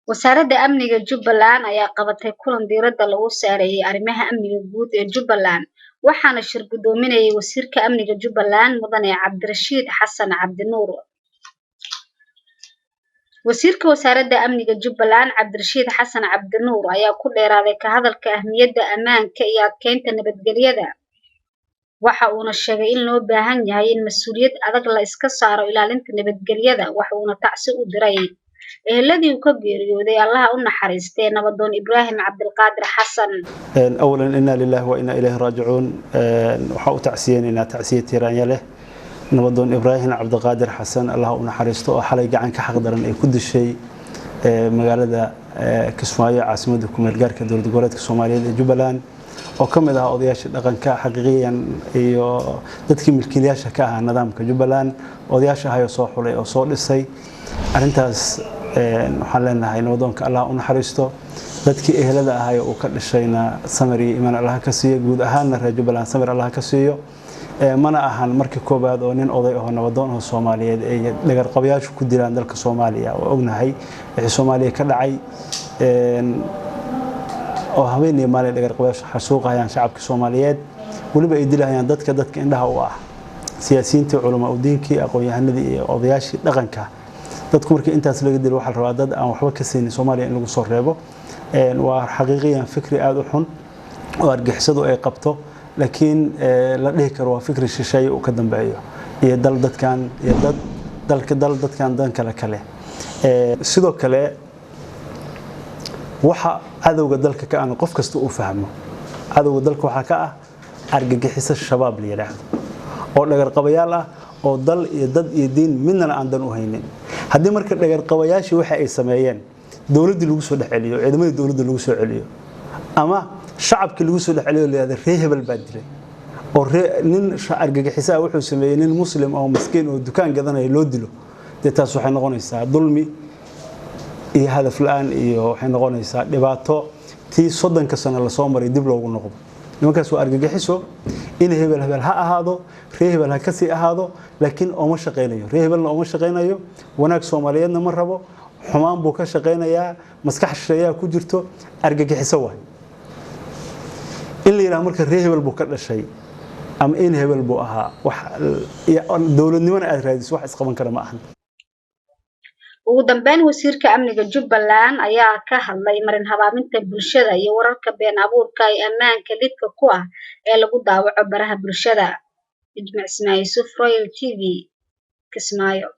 Wasaaradda Amniga Jubbaland ayaa qabatay kulan diiradda lagu saarayay arrimaha amniga guud ee Jubbaland, waxaana shir guddoominayay Wasiirka Amniga Jubbaland Mudane Cabdirashiid Xasan Cabdinuur. Wasiirka Wasaaradda Amniga Jubbaland Cabdirashiid Xasan Cabdinuur ayaa ku dheeraaday ka hadalka ahmiyadda ammaanka iyo adkeynta nabadgelyada. Waxa uuna sheegay in loo baahan yahay in mas'uuliyad adag la iska saaro ilaalinta nabadgelyada, waxa uuna tacsi u diray eheladii uu ka geeriyooday Allaha u naxariistee Nabadoon Ibraahim Cabdilqaadir Xasan. Awalan, inna lillahi wa inna ilayhi raajicuun. Waxaa u tacsiyeynaynaa tacsiye tiiraanya leh Nabadoon Ibraahim Cabdiqaadir Xasan, Allah u naxariisto, oo xalay gacan ka xaqdaran ay ku dishay magaalada Kismaayo, caasimadda kumeel gaarka dowlad goboleedka Soomaaliyeed ee Jubbaland, oo ka mid ah odayaasha dhaqanka xaqiiqiyan iyo dadkii milkiilayaasha ka ahaa nidaamka Jubbaland, odayaasha ahayoo soo xulay oo soo dhisay. Arrintaas waxaan leenahay nabadoonka Allah u naxariisto, dadkii ehelada ahay uu ka dhashayna samir iyo iimaan Allah ka siiyo, guud ahaanna reer Jubbaland samir Allah ka siiyo. Mana ahan markii koobaad oo nin oday oo nabadoon oo Soomaaliyeed ay dhagarqabayaashu ku dilaan dalka Soomaaliya. Oo ognahay wixii Soomaaliya ka dhacay oo habeen iyo maalin dhagarqabayaashu xasuuqayaan shacabka Soomaaliyeed, weliba ay dilahayaan dadka indhaha u ah, siyaasiyiintii, culamaa udiinkii, aqoon-yahanadii iyo odayaashii dhaqanka. Dadku markii intaas laga dilo, waxaa la rabaa dad aan waxba ka siinin Soomaaliya in lagu soo reebo. Waa xaqiiqiyan fikri aada u xun oo argixisadu ay qabto, laakiin la dhihi karo waa fikri shisheeye uu ka dambeeyo iyo dal dadkan iyo dad dalka dal dadkan dan kale kale. Sidoo kale, waxa cadowga dalka ka ah qof kasta uu fahmo, cadowga dalka waxaa ka ah argagixiso Shabaab la yidhaahdo oo dhagarqabayaal ah oo dal iyo dad iyo diin midnana aan dan u haynin. Haddii marka dhagarqabayaashii waxa ay sameeyeen dowladdii lagu soo dhex celiyo, ciidamadii dowladda lagu soo celiyo, ama shacabkii lagu soo dhex celiyo, la yidhahdo ree hebel baa dilay, oo nin argagixiso ah wuxuu sameeyey nin Muslim oo maskiin oo dukaan gadanaya loo dilo, dee taas waxay noqonaysaa dulmi iyo hadaf la-aan, iyo waxay noqonaysaa dhibaato tii 30-ka sano lasoo maray dib loogu noqdo. Nimankaas waa argagixiso, in hebel hebel ha ahaado, ree hebel ha kasii ahaado, laakiin ooma shaqaynayo, ree hebelna ooma shaqaynayo, wanaag Soomaaliyeedna ma rabo, xumaan buu ka shaqaynayaa, maskax shisheeyaha ku jirto, argagixiso waay. In la yidhaha marka ree hebel buu ka dhashay ama in hebel buu ahaa, wax dowladnimona aad raadiso, wax isqaban kara ma ahan. Ugu dambeyn, Wasiirka Amniga Jubbaland ayaa ka hadlay marin habaabinta bulshada iyo wararka been abuurka ee ammaanka lidka ku ah ee lagu daawaco baraha bulshada. Ijmac Ismaa Yuusuf, Royal TV, Kismaayo.